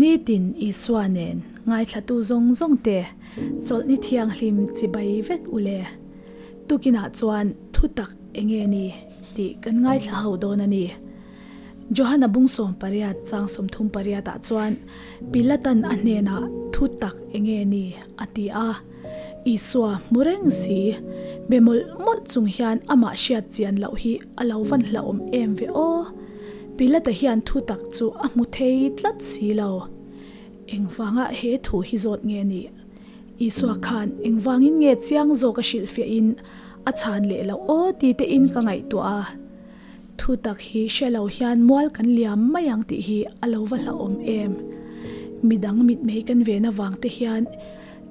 Nitin Isua nen ngaithlatu zawng zawng te chawlhni thianghlim chibai vek u le. Tukinah chuan thutak enge ni tih kan ngaithla ho dawn a ni. Johana bung 18 chang 38 ah chuan Pilatan a hnenah thutak enge ni a ti a. Isua hmu reng si, be mawlh mawlh chung hian amah hriat chian loh hi a lo van hlauhawm em ve aw. Pilata hian thutak chu a hmu thei tlat si lo. Engvanga he thu hi zawt nge ni? Isua khan engvangin nge chiang zawk a hrilhfiahin a chhan leh loh aw ti tein ka ngaihtuah a. Thutak hi hre lo hian mual kan liam mai ang tih hi a lo va hlauhawm em? Midang mitmei kan ven avang te hian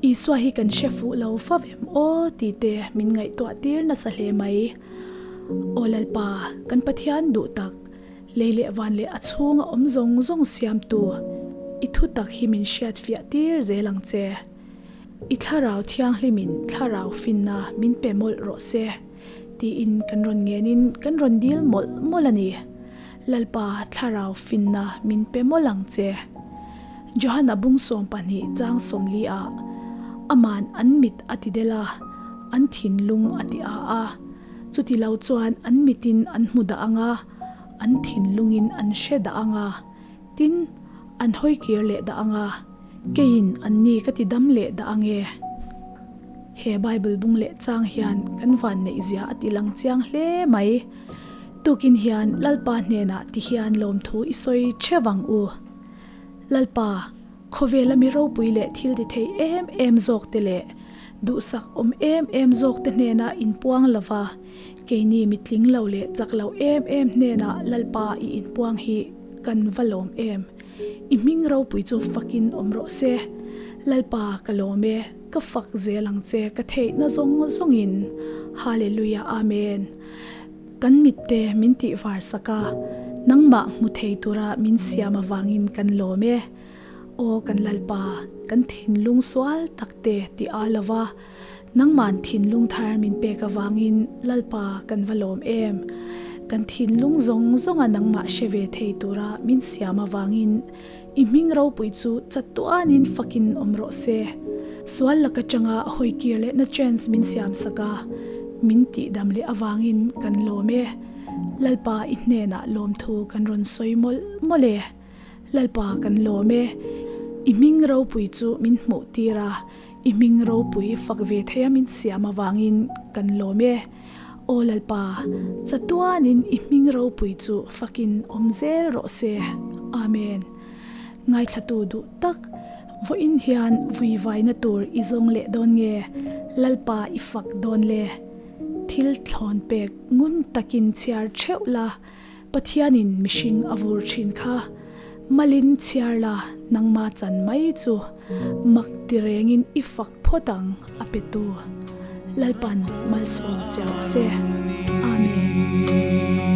Isua hi kan hre fuh lo fa vem aw ti te min ngaihtuah tir nasa hle mai. Aw Lalpa, kan Pathian duh tak, lei leh van leh a chhunga awm zawng zawng siamtu, i thutak hi min hriatfiah tir zel ang che. I thlarau thianghlimin thlarau finna min pe mawlh rawh se. Tiin kan rawn ngenin kan rawn dil mawlh mawlh a ni. Lalpa thlarau finna min pe mawlh ang che. Johana bung 12 chang 40 ah aman an mit a ti del a, an thinlung a ti a a. Chuti lo chuan an mitin an hmu dah ang a, an thinlungin an hre dah ang a, tin, an hawi kir leh dah ang a, keiin anni ka ti dam leh dah ang e. He Bible bung leh chang hian kan van neih zia a ti lang chiang hle mai. Tukin hian Lalpa hnenah ti hian lawmthu i sawi theuh ang u. Lalpa, khawvela mi ropui leh thil ti thei em em zawk te leh duhsak awm em em zawk te hnenah inpuang lova, keini mitling lo leh chak lo em em hnenah Lalpa i inpuang hi kan va lawm em. I hming ropui chu fakin awm rawh se. Lalpa ka lawm e. Ka fak zel ang che ka theihna zawng zawngin. Hallelujah Amen. Kan mitte min tih var sak a, nangmah hmu thei tura min siam avangin kan lawm e. Aw kan Lalpa, kan thinlung sual tak te ti a lova, nangman thinlung thar min pek avangin Lalpa kan va lawm em. Kan thinlung zawng zawnga nangmah hre ve thei tura min siam avangin I hming ropui chu chatuanin fakin awm rawh se. Sual laka changa hawi kir lehna chance min siam sak a, min tihdam leh avangin kan lawm e. Lalpa i hnenah lawmthu kan rawn sawi mawlh mawlh e. Lalpa kan lawm e. I hming ropui chu min hmuh tir a, i hming ropui fak ve theia min siam avangin kan lawm e. Aw Lalpa, chatuanin i hming ropui chu fakin awm zel rawh se. Amen. Ngaithlatu duh tak, vawiin hian vuivaina tur i zawng leh dawn nge, Lalpa i fak dawn le? Thil thlawn pek ngun takin chhiar theuh la, Pathianin mihring a vur thin kha. Malin chhiar la, nangma chan mai chu mak ti rengin i fak phawt ang a petu. Lalpan malsawm che rawh se. Amen.